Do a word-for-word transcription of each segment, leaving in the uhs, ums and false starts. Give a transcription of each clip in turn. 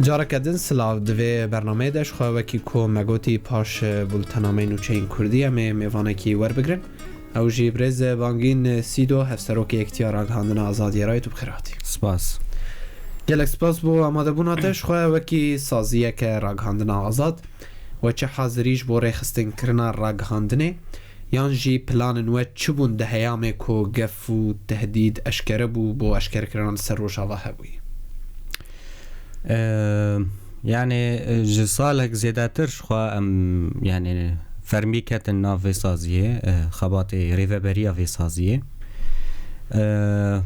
Careke din silav. Di vê bernameyê de ji xwe wekî ku me gotî paş, e, bultena me nûçeyên kurdî em ê mêvanekî werbigrin. Ew jî birêz Bangîn Sîdo, hevserokê Yekitiya Ragihandina Azadiyê re. Tu bi xêr hatî. Spas. Gelek spas bo amadebûna te. Ji xwe wekî saziyeke ragihandina azad, we çi hazirî ji bo rêxistinkirina ragihandinê, yan jî planên we çi bûn di heyamê ku gef û tehdîd eşkere bû bo eşkerekirina li ser Rojava hebûyî? Eee, yani, e, ji salek zêdetir ji xwe em, yani, fermî ketin nav vê saziyê, e, xebatê rêveberiya vê saziyê. Eee,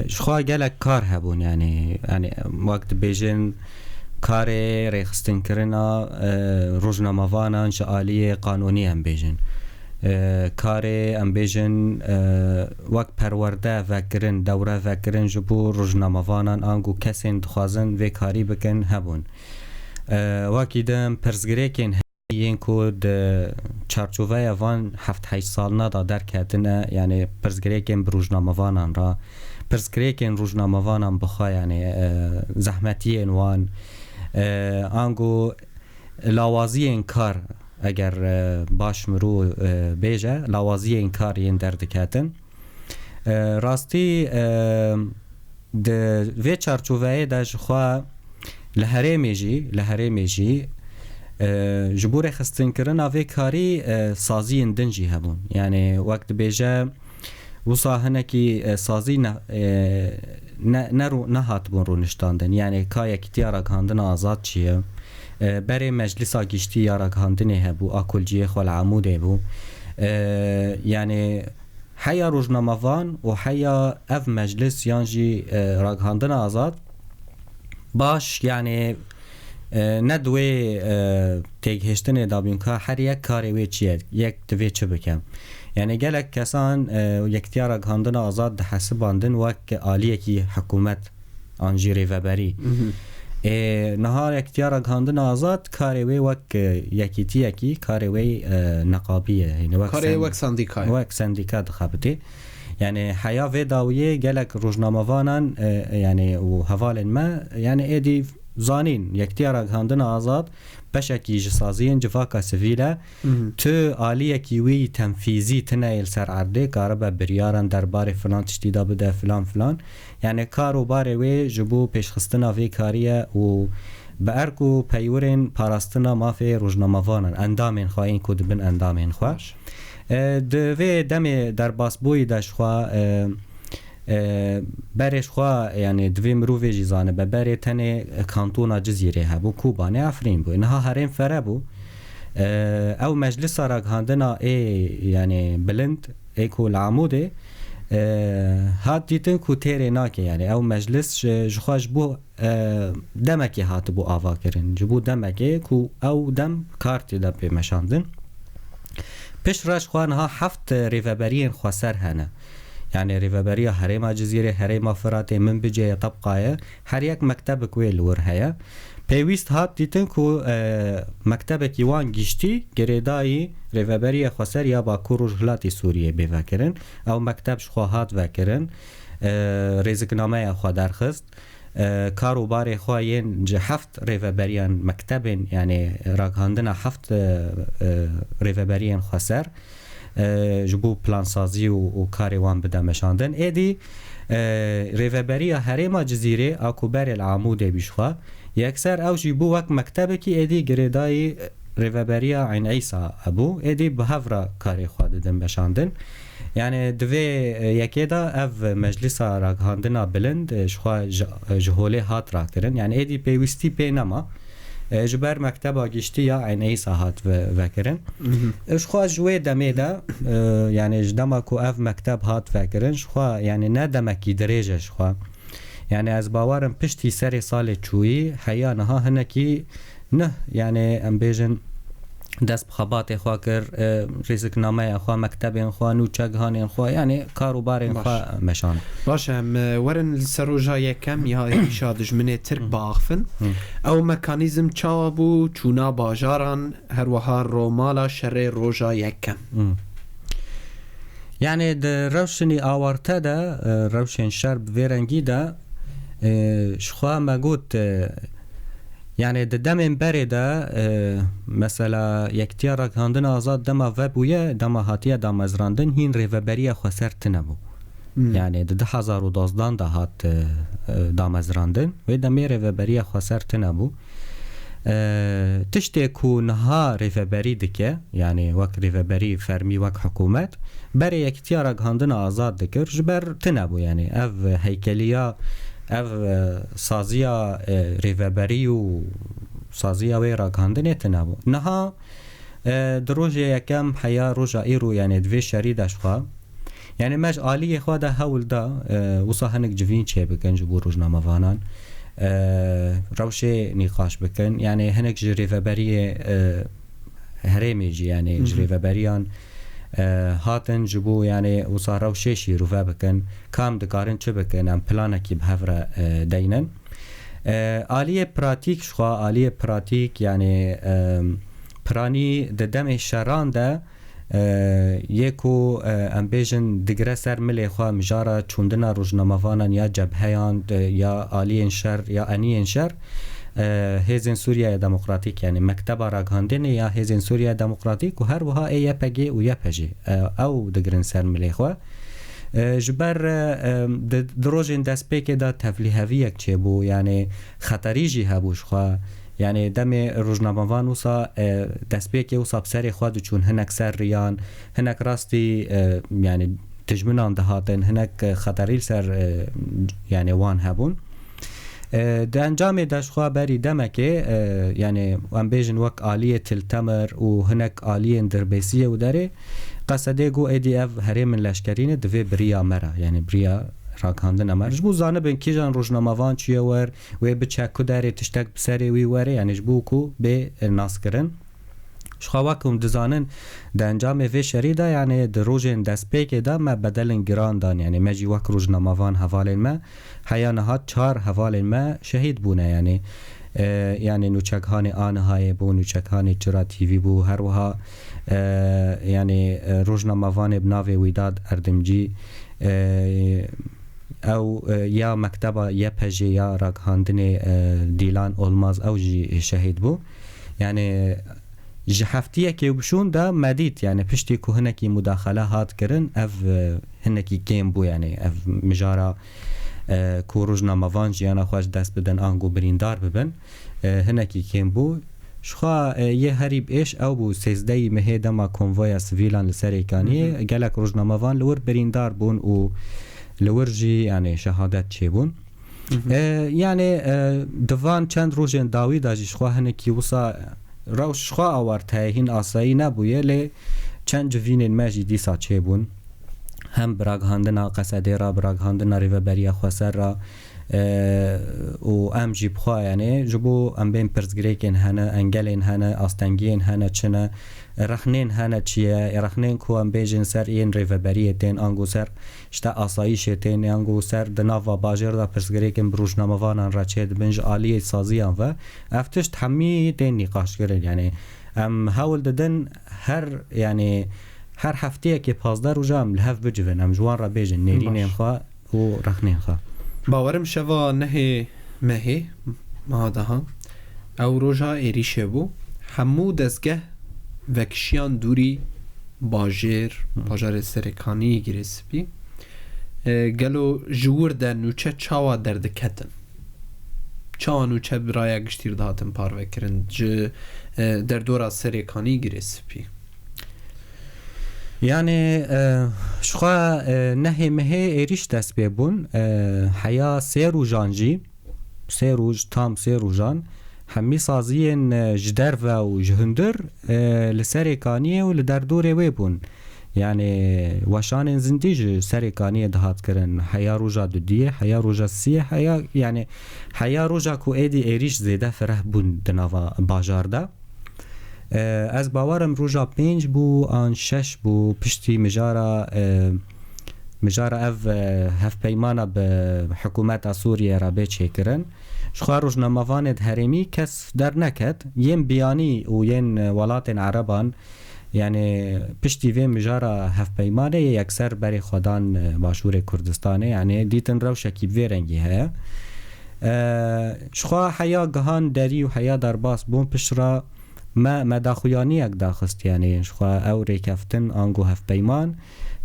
ji xwe gelek kar hebûn, yani, yani, wek dibêjin karê rêxistinkirina, e, rojnamevanan ji aliyê qanûnî em bêjin. E, karê em bêjin, e, wek perwerde vekirin, dewre vekirin ji bo rojnamevanan ango kesên dixwazin vê karî bikin hebûn. E, wekî din pirsgirêkên yên ku di çarçoveya van heft heşt salina de derketine, yani pirsgirêkên bi rojnamevanan re, pirsgirêkên rojnamevanan bi xwe, yani, e, zehmetiyên wan, e, ango lawaziyên kar, eger, e, baş mirû, e, bêje, lawaziyên kar yên derdiketin. E, rastî, e, di vê çarçoveyê de ji xwe li herêmê jî, li herêmê jî, e, ji bo rêxistinkirina vê karî, e, saziyên din jî hebûn. Yani wek dibêje, wisa hinekî, e, sazî ne, e, ne, ne rû-, nehatibûn rûniştandin. Yani ka Yekîtiya Ragihandina Azad çi ye? E, berê Meclisa Giştî ya Ragihandinê hebû, a ku li cihê xwe li Amûdê bû. E, yani heya rojnamevan û heya ev meclis yan jî, e, ragihandina azad baş, yani, e, ne di wê, e, têgihiştinê de bûn ka her yek karê wê çi ye, yek divê çi bike. Yani gelek kesan, e, Yekitiya Ragihandina Azad dihesibandin wek aliyekî hikûmet an jî rêveberî. Mhm. Ê, niha Yekitiya Ragihandina Azad karê wê wek, e, yekîtiyekî, karê wê, e, neqabî ye. Yani wek Karê sen-, wek sendîka ye. Wek sendîka dixebitê. Yani heya vê dawiyê gelek rojnamevanan, e, yani û hevalên me, yani êdî zanîn, Yekitiya Ragihandina Azad beşekî ji saziyên civaka sivîl e. Mhm. Tu aliyekî wî tenfîzî tune yê li ser erdê, karibe biryaran derbarê filan tiştî de bide, filan filan. Yani kar û barê wê ji bo pêşxistina vê karî ye û bi erk û peywirên parastina mafê rojnamevanan, endamên xwe, yên ku dibin endamên xwe. Baş. E, di vê demê derbasbûyî de ji xwe, e, e, berê ji xwe, yani divê mirovê jî zanibe, berê tenê kantona Cizîrê hebû, Kobanê, Efrîn bû. Niha herêm fere bû. E, ew meclisa ragihandina ê, yani bilind, ê ku li Amûdê, e, hat dîtin ku têrê nake, yani ew meclis ji, ji xwe ji bo, e, demekê hatibû avakirin. Ji bo demekê ku ew dem kar tê de pê meşandin. Pişt re ji xwe niha heft rêveberiyên xweser hene. Yani Rêveberiya Herêma Cizîrê, Herêma Firatê, Minbicê ye, Tebqa ye. Her yek mektebek wê li wir heye. Pêwîst hat dîtin ku, e, mektebekî wan giştî girêdayî Rêveberiya Xweser ya Bakur Rojhilatê Sûriyê bê vekirin. Ew mekteb ji xwe hat vekirin. E, rêziknameya xwe derxist. E, kar û barê xwe yên ji heft rêveberiyan mektebên, yani ragihandina heft, e, e, rêveberiyên xweser, e, ji bo plansazî û, û karê wan bide meşandin. Êdî, e, rêveberiya herêma Cizîrê a ku berê li Amûdê bî ji xwe, yekser ew jî bû wek mektebekî êdî girêdayî rêveberiya Eyn Îsa bû. Êdî bi hev re karê xwe didin meşandin. Yani di vê, e, yekê de ev meclisa ragihandina bilind, e, ji xwe ji, e, ji holê hat rakirin. Yani êdî pêwîstî pê nema. E, ji ber mekteba giştî ya Eyn Îsa hat ve-, vekirin. Mhm. E, ji xwe ji wê demê de, e, yani ji dema ku ev mekteb hat vekirin, ji xwe yani ne demekî dirêj e ji xwe. Yani ez bawer im piştî serê salê çûyî heya niha hinekî nih, yani em bêjin dest bi xebatê xwe kir, e, rêziknameya xwe, mektebên xwe, nûçegihanên xwe, yani kar û barên Baş. Xwe meşand. Baş e, em, e, werin li ser roja yekem ya êrîşa dijminê Tirk Hı. biaxifin. Hı. Ew mekanîzm çawa bû, çûna bajaran, her wiha romala şerê roja yekem? Hı. Yani di rewşinî awarte de, e, rewşên şer bi vê rengî de, e, ji xwe me got, e, Yani di demên berê de, e, mesela Yekitiya Ragihandina Azad dema vebûye, dema hatiye damezrandin, hîn rêveberiya xweser tune bû. Hmm. Yani di du hezar û dozdan de hat, e, e, damezrandin. Wê demê rêveberiya xweser tune bû. E, tiştê ku niha rêveberî dike, yani wek rêveberî fermî, wek hikûmet, berê Yekitiya Ragihandina Azad dikir, ji ber tune bû, yani ev heykeliya, ev, e, saziya, e, rêveberî û saziya wê ragihandinê tune bû. Niha, e, di rojê yekem heya roja îro, yani di vê şerî de ji xwe, yani me ji aliyê xwe de hewl da, e, wisa hinek civîn çêbikin ji bo rojnamevanan, e, rewşê nîqaş bikin, yani hinek ji rêveberiyê, e, herêmê jî, yani ji rêveberiyan, e, hatin ji bo, yani wisa rewşê şîrove bikin, kam dikarin çi bikin, em planekî bi hev re, e, deynin. E, aliyê pratîk ji xwe, aliyê pratîk, yani, e, piranî di demê şeran de, e, yê ku, e, em bêjin digire ser milê xwe, mijara çûndina rojnamevanan ya cebheyan, e, ya aliyên şer, ya eniyên şer, e, Hêzên Sûriyeya Demokratîk, yani Mekteba Ragihandinê ya Hêzên Sûriyeya Demokratîk û her wiha ê Y P G û Y P G, e, ew digirin ser milê xwe. E, ji ber, e, e, di, di rojên destpêkê de tevlîheviyek çêbû, yani xeterî jî hebû ji xwe. Yani demê rojnamevan wisa, e, destpêkê wisa bi serê xwe diçûn, hinek ser riyan, hinek rastî, e, yani dijminan dihatin, hinek, e, xeterî li ser, e, yani wan hebûn. E, di encamê de ji xwe berî demekê, e, yani em bêjin wek aliyê Til Temir û hinek aliyên Dirbêsiyê û derê, Qesedê got êdî ev herêmin leşkerî ne, divê bi riya me re, yani bi riya ragihandina me re. Ji bo zanibin kîjan rojnamevan çûye wer, wê biçe ku derê tiştek bi serê wî were, yani ji bo ku bê, e, naskirin. Ji xwe wek hûn dizanin, di encamê vê şerî de, yani di rojên destpêkê de me bedelên giran dan, yani me jî wek rojnamevan hevalên me, heya niha çar hevalên me şehîd bûne, yani, e, yani nûçeghanê Anihayê bû, nûçeghanê Çira T V bû, her wiha, e, yani, e, rojnamevanê bi navê Wîdad Erdimcî, e, ew, e, ya mekteba Y P G ya ragihandinê, e, Dîlan Olmaz, ew jî şehîd bû. Yani ji heftiyekê û bi şûn de me dît, yani piştî ku hinekî mudaxele hat kirin, ev, e, hinekî kêm bû, yani ev mijara, e, ku rojnamevan jiyana xwe ji dest bidin, ango birîndar bibin, e, hinekî kêm bû. Ji xwe, e, yê herî bi êş ew bû, sêzdehî mehê dema konvoya sivîlan li Serêkaniyê, Hı hı. gelek rojnamevan li wir birîndar bûn û li wir jî, yani şehadet çêbûn. Hı hı. E, yani, e, di van çend rojên dawî de jî ji xwe hinekî wisa rewş ji xwe awarte ye, hîn asayî nebûye, lê çend civînên me jî dîsa çêbûn. Hem bi ragihandina Qesedê re, bi ragihandina Rêveberiya Xweser re, e, û em jî bi xwe, yani, ji bo em bên pirsgirêkên hene, engelên hene, astengiyên hene, çi ne, rexnên hene, çi ye, rexnên ku em bêjin ser yên rêveberiyê tên, ango ser işte asayîşê tên, yan ku ser di nava bajêr de pirsgirêkên bi rojnamevanan re çêdibin ji aliyê saziyan ve, ev tişt hemî tên nîqaşkirin. Yani em hewl didin her, yani her hefteyekê pazdeh roja em li hev bicivin, em ji wan re bêjin nêrînên Baş. xwe û rexnên xwe. Bawerim şeva nehê mehê, meha daha, ew roja êrîşê bû. Hemû dezgeh vekişiyan dûrî bajêr, Hı. bajarê Serêkanî, Girê Spî. E, gelo ji wir de nûçe çawa derdiketin? Çawa nûçe bi raya giştî re dihatin parvekirin? Ji, e, derdora Serêkanî, Girê Spî. Yani, e, ji xwe, e, nehê mehê êrîş dest pê bûn. E, heya sê rojan jî, sê roj, tam sê rojan, hemî saziyên, e, ji derve û ji hundir, e, li Serêkaniyê û li derdorê wê bûn. Yani, weşanên zindî ji Serêkaniyê dihat kirin. Heya roja dudiyê, heya roja siyê, heya, yani, heya roja ku êdî êrîş zêde fireh bûn di nava bajar de. E, ez bawerim roja pênc bû an şeş bû, piştî mijara, e, mijara ev, e, hevpeymana bi hikûmeta Sûriyê re bê çêkirin. Ji xwe rojnamevanê di herêmî kes derneket, yên biyanî û yên welatên ereban, yani piştî vê mijara hevpeymanê yê yekser berê xwe dan, e, Başûrê Kurdistanê, yani dîtin rewşekî bi vê rengî heye. Ji xwe heya gihan derî û heya derbas bûn piştre me, me daxuyaniyek daxist, yanî ji xwe ew rêkeftin ango hevpeyman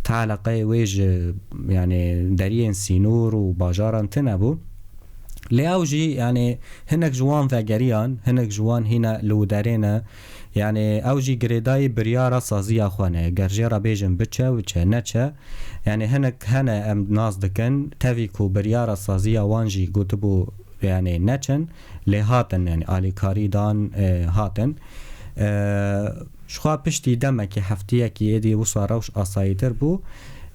ti eleqeyê wê ji, yanî deriyên sînor û bajaran tune bû. Lê ew jî, yanî hinek ji wan vegeriyan, hinek ji wan hîne li widerê ne. Yanî ew jî girêdayî biryara saziya xwe ne. Ger jê re bêjin biçe, biçe, neçe. Yanî hinek hene em nas dikin, tevî ku biryara saziya wan jî gotibû, yanî neçin, lê hatin, yanî alîkarî dan, e, hatin. E, ji xwe piştî demekî, heftiyekî êdî wisa rewş asayîtir bû.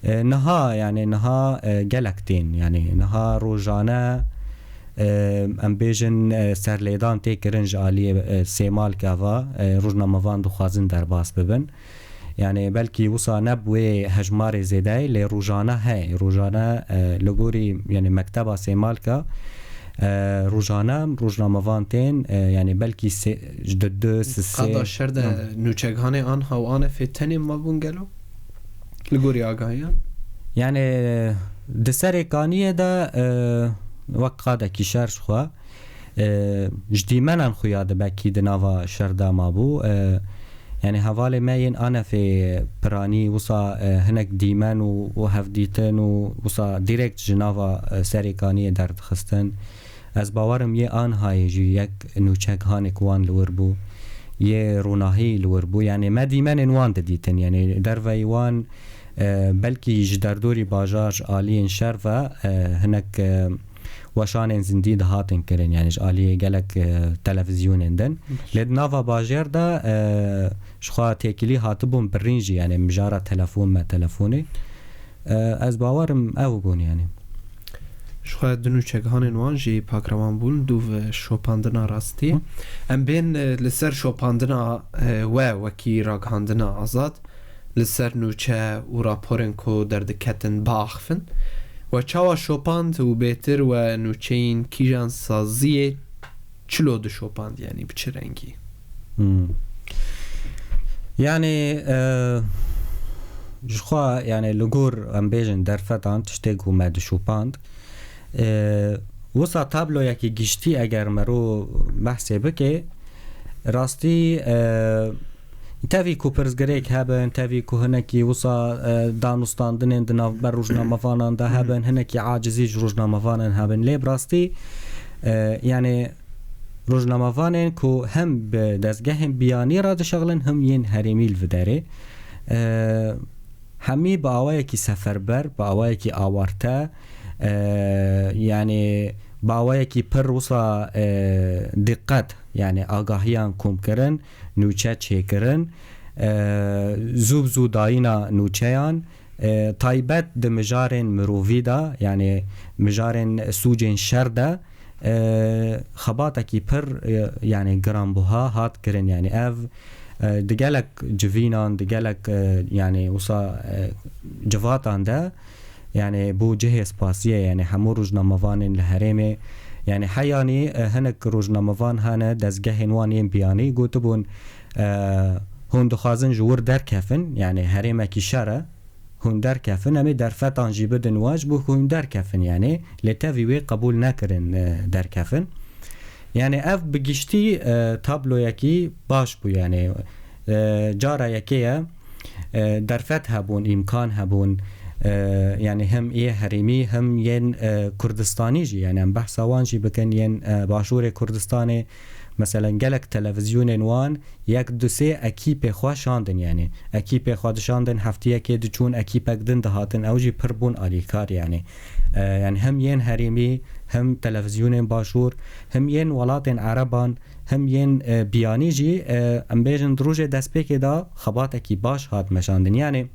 E, niha, yanî niha, e, gelek tên, yanî niha rojane, e, em bêjin, e, serlêdan tê kirin ji aliyê, e, Sêmalka va, e, rojnamevan dixwazin derbas bibin. Yanî belkî wisa ne bi wê hejmarê zêde ye, lê rojane heye. Rojane, e, li gorî, yanî mekteba Sêmalka, e, rojane rojnamevan tên, e, yanî belkî sê, ji du, du, sê, sê. Qada şer de nûçeghanê Anha û Anefê tenê mabûn gelo? Li gorî agahiyan? Yanî di Serêkaniyê de, e, wek qadekî şer ji xwe, e, ji dîmenan xuya dibe kî di nava şer de mabû. E, yanî hevalê me yên Anefê piranî wisa, e, hinek dîmen û, û hevdîtin û wisa dîrekt ji nava, e, Serêkaniyê derdixistin. Ez bawerim yê Anhayê jî yek nûçeghanek wan li wir bû, yê Ronahî li wir bû. Yanî me dîmenên wan didîtin. Yanî derveyî wan, e, belkî ji derdorî bajar, ji aliyên şer ve, e, hinek, e, weşanên zindî dihatin kirin, yanî ji aliyê gelek, e, televîzyonên din. Lê di nava bajêr de, e, ji xwe têkilî hatibûn birîn jî, yanî mijara telefon me telefonê. E, ez bawerim ew bûn, yanî. Ji xwe di nûçeghanên wan jî pakrewan bûn, dûv şopandina rastî. Hı. Em bên, e, li ser şopandina, e, we wekî ragihandina Azad, li ser nûçe û raporên ku derdiketin biaxivin. We çawa şopand û bêtir we nûçeyên kîjan saziyê çilo dişopand, yanî bi çi rengî? Hmm. Yanî, e, ji xwe, yanî li gor em bêjin derfetan tiştê ku me dişopand. E, wisa tabloyekî giştî eger mero behsê bike, rastî, e, tevî ku pirsgirêk hebin, tevî ku hinekî wisa, e, danûstandinên di navber rojnamevanan de hebin, hinekî acizî ji rojnamevanan hebin. Lê bi rastî, e, yanî rojnamevanên ku hem bi dezgehên biyanî re dişexilin, hem yên herêmî li vê derê, e, hemî bi awayekî seferber, bi awayekî awarte, e, yanî bi awayekî pir wisa, e, diqet, yanî agahiyan komkirin, nûçe çêkirin, e, zû bi zû dayîna nûçeyan, e, taybet di mijarên mirovî de, yanî mijarên sûcên şer de, e, xebatekî pir, e, yanî giranbuha hat kirin. Yanî ev, e, di gelek civînan, di gelek, e, yanî wisa, e, civatan de, yanî bû cihê spasiyê, yanî hemû rojnamevanên li herêmê, yanî heyanî, e, hinek rojnamevan hene, dezgehên wan yên biyanî gotibûn, e, hûn dixwazin ji wir derkefin, yanî herêmekî şer e, hûn derkefin, em ê derfetan jî bidin we ji bo ku hûn derkefin, yanî lê tevî wê qebûl nekirin, e, derkefin. Yanî ev bi giştî, e, tabloyekî baş bû, yanî, e, cara yekê ye, e, derfet hebûn, îmkan hebûn, e, yanî hem ê herêmî hem yên, e, Kurdistanî jî, yanî em behsa wan jî bikin, yên, e, Başûrê Kurdistanê, meselen gelek televîzyonên wan yek du sê ekîpê xwe şandin, yanî ekîpê xwe dişandin, heftiyekê diçûn ekîpek din dihatin, ew jî pir bûn alîkar, yanî, e, yanî hem yên herêmî, hem televîzyonên Başûr, hem yên welatên Ereban, hem yên, e, biyanî jî, e, em bêjin di rojê destpêkê de xebatekî baş hat meşandin. Yanî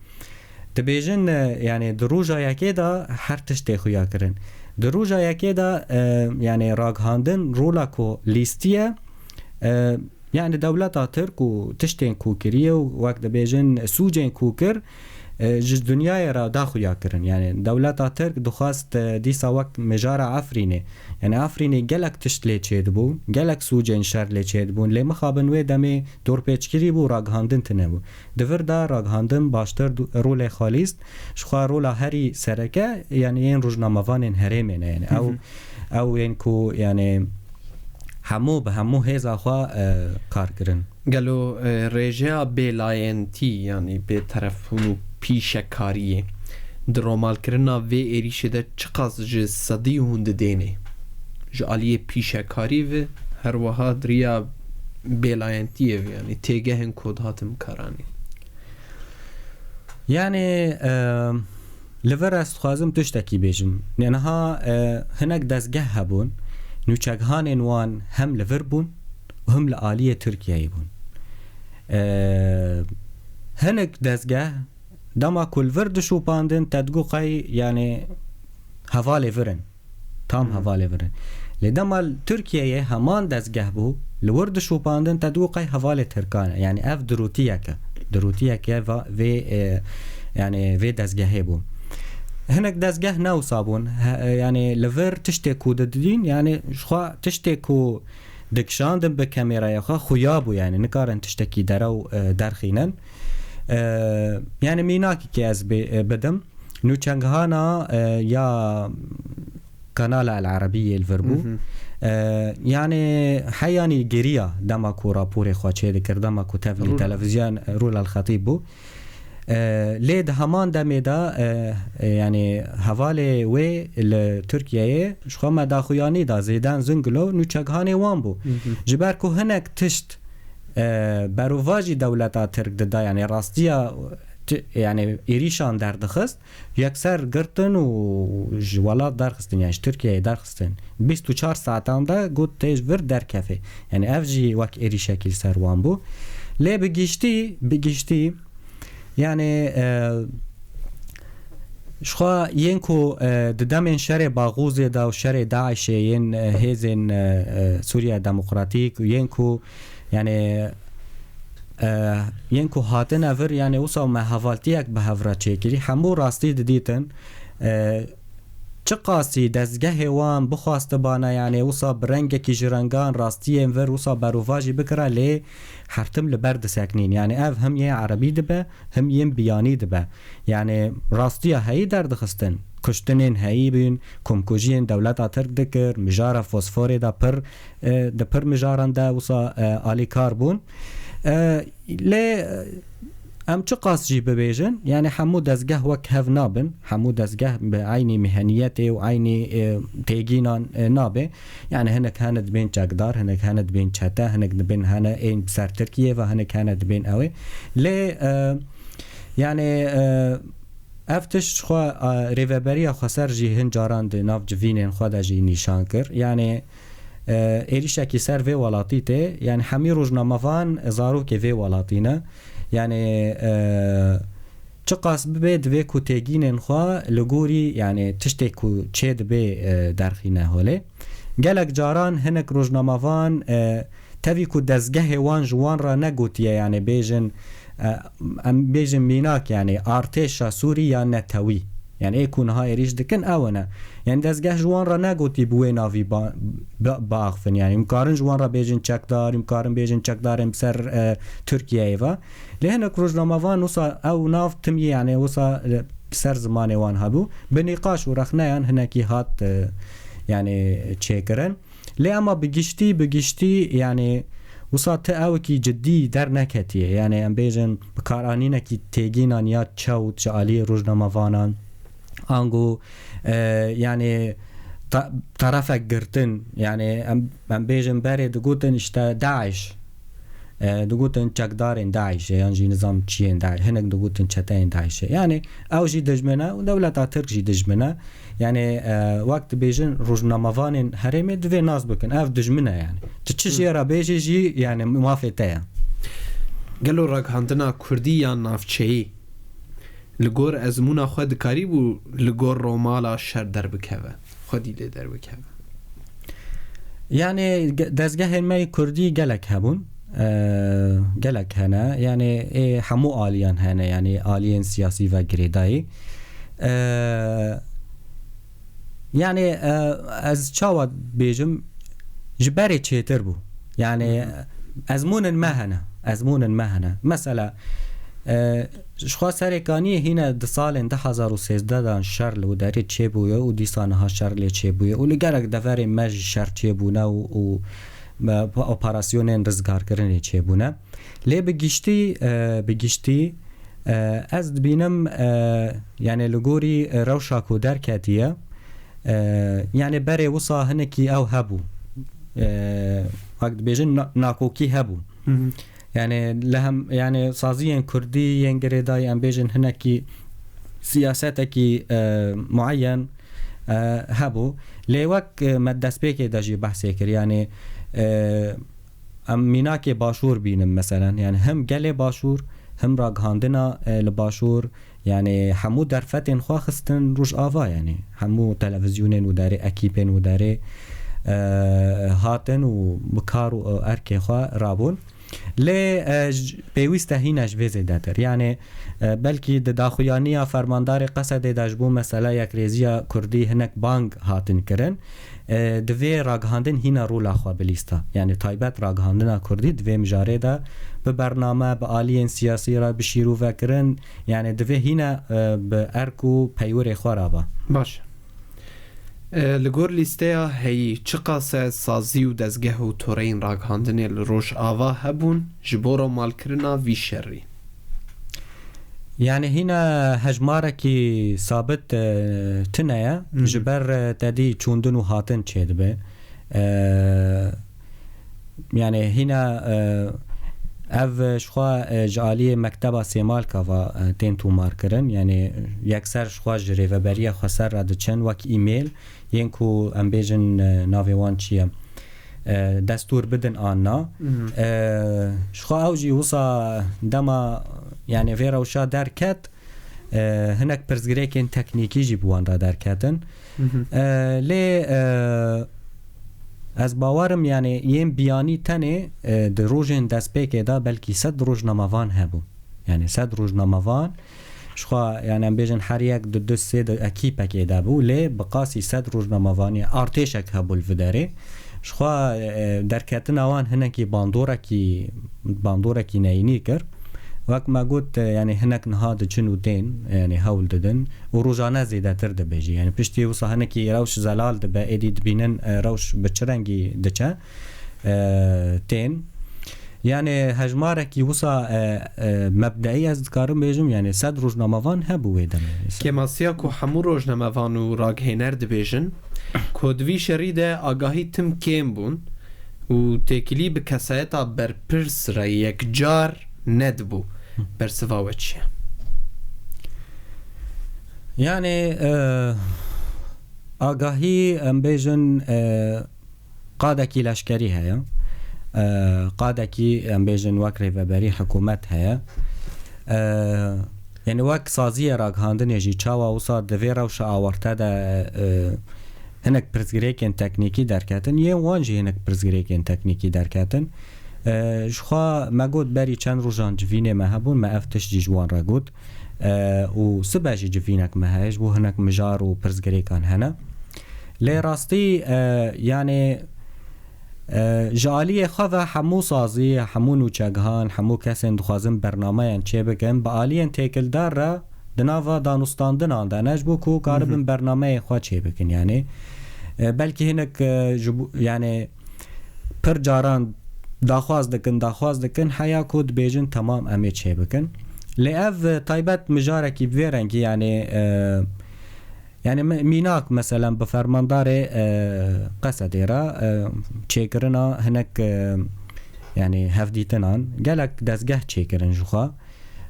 dibêjin, e, yanî di roja yekê de her tişt tê xuya kirin. Di roja yekê de, e, yanî ragihandin rola ku lîstiye, e, yanî dewleta Tirk û tiştên ku kiriye û wek dibêjin sûcên ku kir, e, ji dinyayê re daxuya kirin. Yani dewleta Tirk dixwest, e, dîsa wek mijara Efrînê. Yani Efrînê gelek tişt lê çêdibû, gelek sûcên şer lê çêdibûn. Lê mixabin wê demê dorpêçkirî bû, ragihandin tune bû. Di vir de ragihandin baştir du-, rolê xwe lîst. Ji xwe rola herî sereke, yani yên rojnamevanên herêmê ne. Yani ew, Hı hı. ew yên ku yani hemû bi hemû hêza xwe, e, kar kirin. Gelo, e, rêjeya bêlayentî, yanî bêterefbûn û pîşekariyê di romalkirina vê êrîşê de çiqas ji sedî hûn didênê? Ji aliyê pîşekarî ve her wiha di riya bêlayentiyê ve, yanî têgehên ku dihatin bikaranîn. Yani, e, li vir ez dixwazim tiştekî bêjim. Niha, e, hinek dezgeh hebûn, nûçeghanên wan hem li vir bûn û hem li aliyê Tirkiyeyê bûn. E, hinek dezgeh dema ku li vir dişopandin, te digot qey, yani, hevalê vir in. Tam Hı hı. hevalê vir in. Lê dema li Tirkiyeyê heman dezgeh bû, li wir dişopandin, te digot qey hevalê Tirkan e. Yani ev dirûtiyek e. Dirûtiyek e va-, vê, e, yani vê dezgehê bû. Hinek dezgeh ne wisa bûn. He, e, yani li vir tiştê ku didîn, yani ji xwe tiştê ku dikişandin bi kamêraya xwe xuya bû, yani nikarin tiştekî derew, e, derxînin. E, yani mînakekê ez bê-, e, bidim. Nûçenghana, e, ya Kanala El Arabiyê li vir bû. Hı hı. E, yani heyanî geriya dema ku raporê xwe çêdikir, dema ku tevlî Rûla. televizyon, e, Rûla El Xetîb bû. E, lê di heman demê de, e, e, yani hevalê wê li Tirkiyeyê ji xwe me daxuyanî da, Zêden Zungilo nûçeghanê wan bû. Hı hı. Ji ber ku hinek tişt, e, berovajî dewleta Tirk dida, yani rastiya ti-, yani êrîşan derdixist, yekser girtin û ji welat derxistin, yani ji Tirkiyeyê derxistin. Bîst û çar saetan de got tê ji vir derkefê. Yani ev jî wek êrîşekî li ser wan bû. Lê bi giştî, bi giştî, yani, e, ji xwe yên ku, e, di demên şerê Baxûzê de û şerê DAIŞê yên, e, hêzên, e, e, Sûriya Demokratîk û yên ku, yani, e, yên ku hatine vir, yani wisa me hevaltiyek bi hev re çêkirî, hemû rastî didîtin. E, çiqasî dezgehê wan bixwastibana, yani wisa bi rengekî ji rengan rastiyên vir wisa berovajî bikira, lê her tim li ber diseknîn. Yani ev him yê erebî dibe, him yên biyanî dibe. Yani rastiya heyî derdixistin. Kuştinên heyî bûn, komkujiyên dewleta Tirk dikir, mijara fosforê de pir, e, di pir mijaran de wisa, e, alîkar bûn. E, lê, e, em çiqas jî bibêjin, yani hemû dezgeh wek hev nabin, hemû dezgeh bi eynî miheniyetê û eynî, e, têgînan, e, nabe. Yani hinek hene dibên çekdar, hinek hene dibên çete, hinek dibên hene ên bi ser Tirkiyê ve, hinek hene dibên ew ê. Lê, e, yani, e, ev tişt ji xwe, e, rêveberiya xweser jî hin caran di nav civînên xwe de jî nîşan kir. Yani, e, êrîşekî ser vê welatî tê. Yani hemî rojnamevan zarokê vê welatî ne. Yani, e, çiqas bibe divê ku têgînên xwe li gorî, yani tiştê ku çê dibê, e, derxîne holê. Gelek caran hinek rojnamevan, e, tevî ku dezgehê wan ji wan re negotiye, yani bêjin, e, em bêjin mînak, yani artêşa Sûrî ya netewî. Yani ê ku niha êrîş dikin ew ne. Yani dezgeh ji wan re negotî bi wê navî ba-, ba-, biaxivin. Yani em karin ji wan re bêjin çekdar, em karin bêjin çekdarên bi ser, e, Tirkiyeyê ve. Lê hinek rojnamevan wisa ew nav timî, yani wisa, e, ser zimanê wan hebû. Bi nîqaş û rexneyan hinekî hat, e, yani çêkirin. Lê ema bi giştî, bi giştî, yani wisa ti ewekî cidî derneketiye. Yani em bêjin bikaranînekî têgînan ya çewt ji aliyê rojnamevanan. Ango, e, yani ta-, terefek girtin, yani em, em bêjin berê digotin işte DAIŞ. E, digotin çekdarên DAIŞê, yan jî nizam çiyên DAIŞ, hinek digotin çeteyên DAIŞê. Yani ew jî dijmin e û dewleta Tirk jî dijmin e. Yani, e, wek dibêjin rojnamevanên herêmê divê nas bikin. Ev dijmin e yani. Tu çi Hı. jê re bêjî jî yani mafê te ye. Gelo ragihandina kurdî ya navçeyî li gor ezmûna xwe dikarîbû li gor romala şer derbikeve, xwedî lê derbikeve? Yani ge-, dezgehên me yê kurdî gelek hebûn. e, gelek hene, yani ê hemû aliyan hene, yani aliyên siyasî ve girêdayî. E, yani, e, ez çawa bêjim, ji berê çêtir bû. Yani, Hı hı. ezmûnin me hene, ezmûnin me hene. Mesela, e, ji xwe serêkaniyê hîne di salên du hezar û sêzdeh dan şer li wê derê çêbûye û dîsa niha şer lê çêbûye û li gelek deverên me jî şer çêbûne û, û me, operasyonên rizgarkirinê çêbûne. Lê bi giştî, e, bi giştî, e, ez dibînim, e, yani li gorî, e, rewşa ku derketiye, e, yani berê wisa hinekî ew hebû. E, wek dibêjin na-, nakokî hebû. Hı hı. Yani li hem, yani saziyên kurdî yên girêdayî, em bêjin hinekî siyasetekî, e, muayyen, e, hebû. Lê wek, e, me destpêkê de jî behsê kir, yani, e, em mînakê başûr bînin, meselen, yani him gelê başûr, him ragihandina, e, li başûr, yani hemû derfetên xwe xistin Rojava, yani hemû televizyonên û derê, ekîpên û derê, e, hatin û bi kar û erkê xwe rabûn. Lê, e, j-, pêwîst e hîne ji vê zêdetir. Yani, e, belkî di daxuyaniya fermandarê Qesedê de ji bo mesela yekrêziya kurdî hinek bang hatin kirin. E, divê ragihandin hîna rola xwe bilîsta. Yani taybet ragihandina kurdî divê mijarê de bi bername, bi aliyên siyasî re, bi şîrove kirin. Yani divê hîna, e, bi erk û peywirê xwe re ba. Baş. E, li gor lîsteya heyî çiqas e sazî û dezgeh û toreyên ragihandinê li Rojava hebûn ji bo romalkirina vî şerî? Yani hîna hejmarekî sabit, e, tune ye. Hı hı. Ji ber, e, tedî çûndin û hatin çêdibe. E, yani hîna, e, ev ji xwe, e, ji aliyê Mekteba Sêmalka ve, e, tên tûmarkirin. Yani yekser ji xwe ji rêveberiya xweser re diçin wek e-mail, yên ku em bêjin, e, navê wan çi ye? E, destûr bidin an na. Mhm. E, ji xwe ew jî wisa dema, yani vê rewşa derket, e, hinek pirsgirêkên teknîkî jî bi wan re derketin. Mhm. E, lê, e, ez bawerim, yani yên biyanî tenê, e, di rojên destpêkê de belkî sed rojnamevan hebû. Yani sed rojnamevan, ji xwe, yani em bêjin her yek di du sê di ekîpekê de bû, lê bi qasî sed rojnamevanî artêşek hebû li vê derê. Ji xwe, e, derketina wan hinekî bandorekî, bandorekî neyînî kir. Wek me got, e, yani hinek niha diçin û tên, yani hewl didin û rojane zêdetir dibe jî. Yani piştî wisa hinekî rewş zelal dibe, êdî dibînin, e, rewş bi çi rengî diçe, e, tên. Yani hejmarekî wisa, e, e, mebdeî ez dikarim bêjim, yani sed rojnamevan hebû wê demê. Kêmasiya ku hemû rojnamevan û ragihaner dibêjin, ku di vî şerî de agahî tim kêm bûn û têkilî bi kesayeta berpirs re yekcar nedibû. Bersiva we çi ye? Yani, e, agahî, em bêjin, e, qadekî leşkerî heye. E, qadekî, em bêjin, wek rêveberî hikûmet heye. E, yani wek saziyê ragihandinê jî çawa wisa di vê rewşa awarte de, e, hinek pirsgirêkên teknîkî derketin, yên wan jî hinek pirsgirêkên teknîkî derketin. E, ji xwe me got berî çend rojan civînê me hebûn, me ev tişt jî ji wan re got. E, û sibe jî civînek me heye, ji bo hinek mijar û pirsgirêkan hene. Lê rastî, e, yani, e, ji aliyê xwe ve hemû sazî, hemû nûçegihan, hemû kesên dixwazin bernameyên çêbikin, bi aliyên têkildar re di nava danûstandinan de ne, ji bo ku karibin Hı hı. bernameyên xwe çêbikin. Yani, e, belkî hinek, e, ji bo, yani, pir caran daxwaz dikin, daxwaz dikin, heya ku dibêjin, temam, em ê çêbikin. Lê ev, e, taybet mijarekî bi vê rengî, yani, e, yani me-, mînak, meselen, bi fermandarê, e, Qesedê re, e, çêkirina hinek, e, yani hevdîtinan, gelek dezgeh çêkirin ji xwe.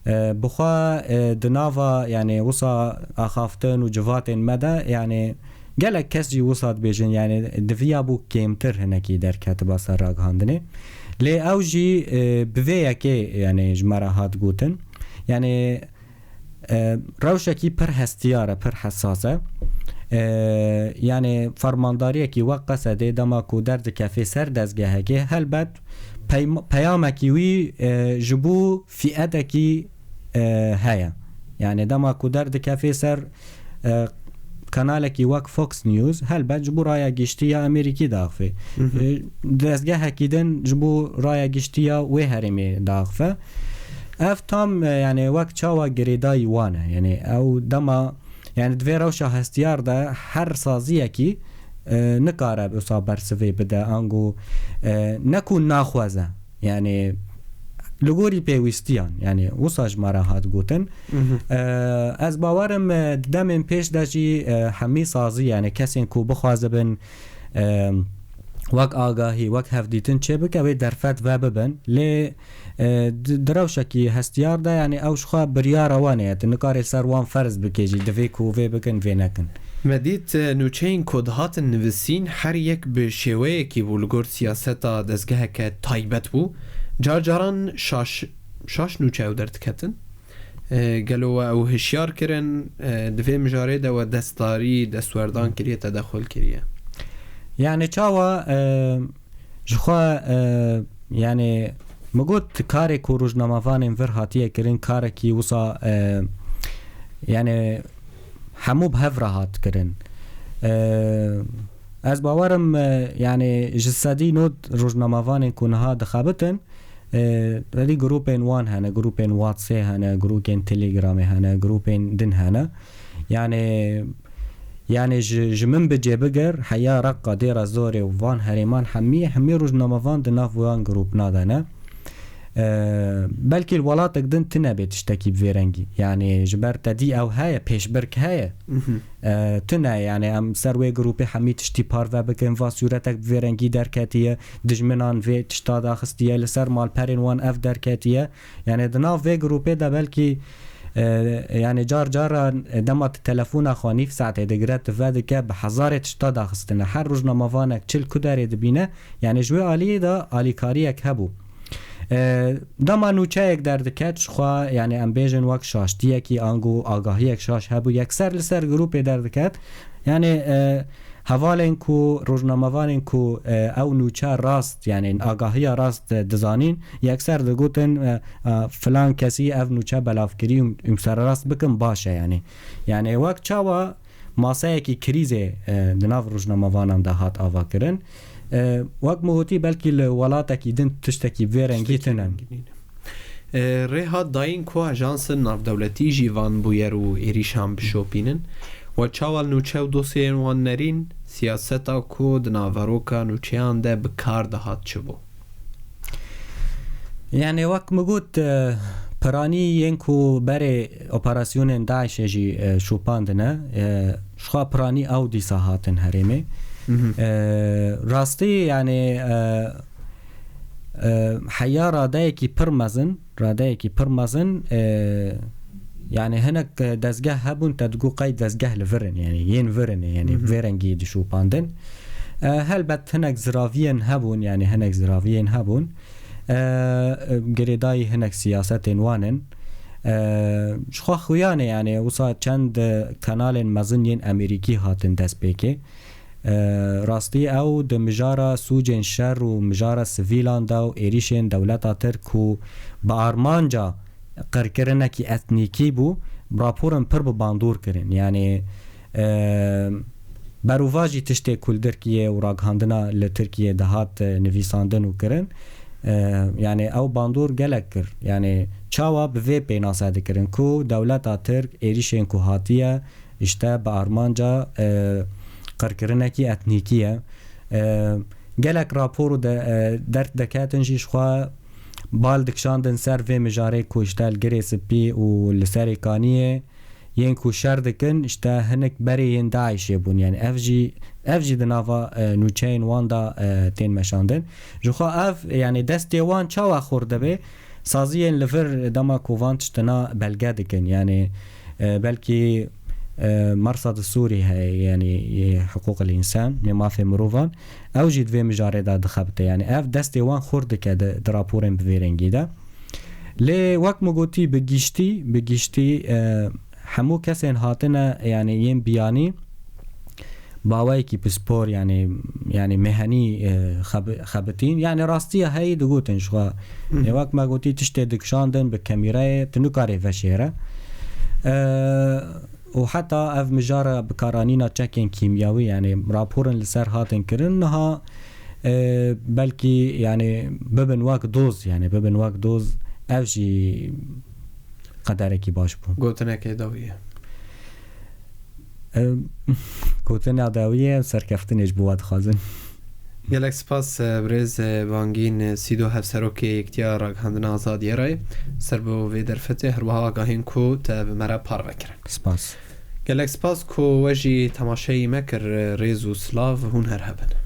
E, bi xwe, e, di nava, yani, wisa axaftin û civatên me de, yani, gelek kes jî wisa dibêjin, yani, di viya bû kêmtir hinekî derketiba ser ragihandinê. Lê ew jî, e, bi vê yekê, yani, ji me re hat gotin. Yani, e, rewşekî pir hestiyar e, pir hesas e. E, yani, fermandariyekî wek Qesedê dema ku derdikefê ser dezgehekê, helbet peyma-, peyamekî wî, e, ji bo fîetekî, e, heye. Yani dema ku derdikefê ser, e, kanalekî wek Fox News, helbet ji bo raya giştî ya Amerîkî diaxife. Hı hı. E, dezgehekî din ji bo raya giştî ya wê herêmê diaxife. Ev tam, e, yani wek çawa girêdayî wan e. Yani ew dema, yani di vê rewşa hestiyar de her saziyekî, e, nikare wisa bersivê bide, ango, e, ne ku naxwaze. Yani li gorî pêwîstiyan, yani wisa ji me re hat gotin. Mhm. E, ez bawerim, e, di demên pêş de jî, e, hemî sazî, yani kesên ku bixwazibin, e, wek agahî, wek hevdîtin çêbike, wê derfet vebibin. Lê, e, di, di rewşekî hestiyar de, yani ew ji xwe biryara wan e, tu nikarê ser wan ferz bikê jî, divê ku vê bikin, vê nekin. Me dît, e, nûçeyên ku dihatin nivisîn, her yek bi şêweyekî bû li gor siyaseta dezgeheke taybet bû. Car caran şaş, şaş nûçe ew derdiketin. E, gelo we ew hişyar kirin, e, di vê mijarê de we destdarî, destwerdan kiriye, tedexul kiriye? Yani çawa, e, ji xwe, e, yani min got karê ku rojnamevanên vir hatiye kirin, karekî wisa, e, yani hemû bi hev re hat kirin. E, ez bawerim, e, yani ji sedî nod rojnamevanên ku niha dixebitin, e, belî grûpên wan hene, grûpên WhatsApp hene, grûpên Telegramê hene, grûpên din hene. Yani, yani ji, ji min bicê bigir, heya Reqa, Dêra Zorê û van herêman hemî, hemî rojnamevan di nav wan grûpna de ne. E, belkî li welatek din tune bê tiştekî bi vê rengî. Yani ji ber te dî ew heye, pêşbirk heye. Mhm. E, tune, yani em ser wê grûpê hemî tiştî parve bikin, va sûretek bi vê rengî derketiye, dijminan vê tişta daxistiye, li ser malperên wan ev derketiye. Yani di nav vê grûpê de belkî, e, yani car cara dema tu telefona xwe nîv saetê digire, tu vedike bi hezarê tişta daxistine. Her rojnamevanek çil ku derê dibîne, yani ji wê aliyê de alîkariyek hebû. E, dema nûçeyek derdiket, ji xwe, yani em bêjin wek şaştiyekî ango agahiyek şaş hebû, yekser li ser grûpê derdiket. Yani, e, hevalên ku, rojnamevanên ku, e, ew nûçe rast, yani agahiya rast, e, dizanîn, yekser digotin, e, e, filan kesî ev nûçe belav kirî û, û sererast bikin baş e yani. Yani wek çawa maseyekî krîzê, e, di nav rojnamevanan de hat avakirin. E, wek min gotî, belkî li welatekî din tiştekî vê rengî tiştekî tune. Rengî nîne. E, rê hat dayîn ku ajansên navdewletî jî van bûyer û êrîşan bişopînin. We çawa li nûçe û dosyeyên wan nerîn, siyaseta ku di naveroka nûçeyan de bi kar dihat çi bû? Yani wek min got, e, piranî yên ku berê operasyonên DAIŞê jî, e, şopandine, e, ji xwe piranî ew dîsa hatin herêmê. Mhm. E, rastî yani, e, e, heya radeyekî pir mezin, radeyekî pir mezin, e, yani hinek, e, dezgeh hebûn, te digot qey dezgeh li vir in, yani yên vir in, yani Mhm. vê rengî dişopandin. E, helbet hinek ziraviyên hebûn, yani hinek ziraviyên hebûn. E, e, girêdayî hinek siyasetên wan in. E, ji xwe xuyan e, yani wisa çend, e, kanalên mezin yên Amerîkî hatin destpêkê. E, rastî ew di mijara sûcên şer û mijara sivîlan de û êrîşên dewleta Tirk ku bi armanca qirkirinekî etnîkî bû, raporin pir bi bandor kirin. Yani, e, berovajî tiştê ku li Tirkiyê û ragihandina li Tirkiyê dihat, e, nivîsandin û kirin, e, yani ew bandor gelek kir. Yani çawa bi vê pênase dikirin ku dewleta Tirk êrîşên ku hatiye, işte bi armanca, e, qirkirinekî etnîkî ye. E, gelek rapor û de, e, derd deketin jî ji xwe bal dikişandin ser vê mijarê ku işte li Girê Spî û li Serê Kaniyê yên ku şer dikin, işte hinek berê yên DAIŞê bûn. Yani ev jî, ev jî di nava, e, nûçeyên wan de, e, tên meşandin. Ji xwe ev, yani destê wan çawa xurt dibe? Saziyên li vir dema ku van tiştina belge dikin, yani, e, belkî, e, Mersad Sûrî heye, yani, e, hiqûqil însan, yê mafê mirovan, ew jî di vê mijarê de dixebite. Yani ev destê wan xurt dike di, di raporên bi vê rengî de. Lê wek min gotî, bi giştî, bi giştî, e, hemû kesên hatine, yani yên biyanî, baweyekî pispor, yani, yani mehenî, e, xeb-, xebitîn. Yani rastiya heyî digotin ji xwe. Ê, wek me gotî, tiştê dikişandin bi kemîreyê, tu nikarê veşêre. E, û heta ev mijara bikaranîna çekên kîmyawî, yani raporin li ser hatin kirin, niha, e, belkî, yani bibin wek doz, yani bibin wek doz, ev jî qederekî baş bû. Gotinekê dawî ye. E, gotina dawî ye, serkeftinê ji bo we dixwazin. Gelek spas, e, birêz, e, Bangîn, e, Sîdo, Hevserokê Yektiya Ragihandina Azadiyê re, ser bo vê derfetê, her wiha agahîn ku te bi me re parve kirin. Spas. Gelek spas ku we jî temaşeyî me kir, e, rêz û silav, hûn her hebin.